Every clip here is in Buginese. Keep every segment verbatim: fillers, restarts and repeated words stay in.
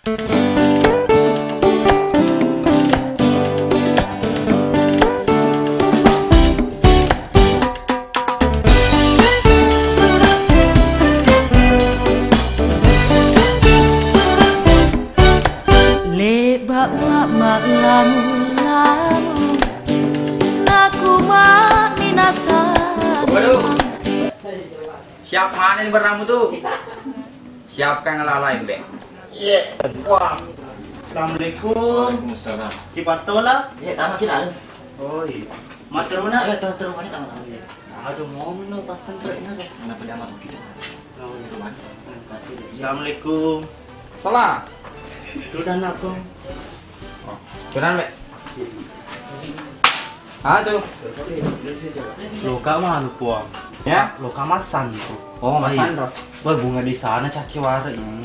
Le'ba' ma-, ma'lamu-lamu, naku ma'minasa. Waduh. Siap mana ni bernamu tu? Siapkan alat-alat, Mbak. Iya. Wah. Assalamualaikum. Waalaikumsalam. Cipattola? Iya, tama kita. Oh iya. Materuna? Iya, terus terus mana tama. Iya. Aduh, mau minum pakan trek nado. Kenapa dia mau kita? Oh iya. Terima kasih. Assalamualaikum. Salam. Itu dan aku. Oh, cuman, Mbak. Ah, tu. Loka manu, Puang. Ya? Loka masan tu. Oh, masan, Bro. Wah, bunga di sana caki ware. Hmm.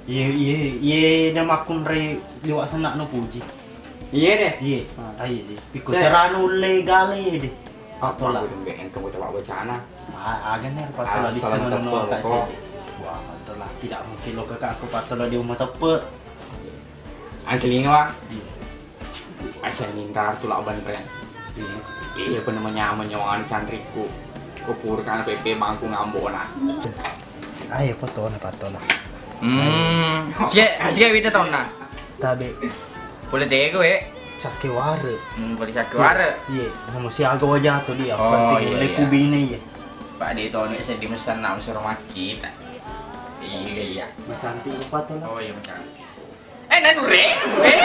Iye, iye, iye, dia makkunrai liwak senak no puji. Iye deh. Iye. Ah. Ah, iye, iye. Piko carana ulle gale deh. Patola. Aku tunggu engka coba bacana. Ah, agak nih patola di sana no. Wah, patola. Tidak mungkin loka aku patola di rumah tepe. Angkelinga, Wak. Iya. Asa nintar tu lak banreng. Iya. Iya, apa namanya, menyawan santriku. Kupurkan P P bangku ngambona. Ayo, foto na, foto na. Hmm. Sige, sige, wita taunna. Tabe. Boleh tego, eh. Cake ware. Hmm, boleh cake ware. Iya, sama si aga wajah tu dia. Oh, penting iya, iya. Kubine, iya. Pak, dia tahu ni sedih mesan nak suruh maki. Iya, iya. Macantik apa tu lah? Oh, iya, macantik. Eh, nanu re, re.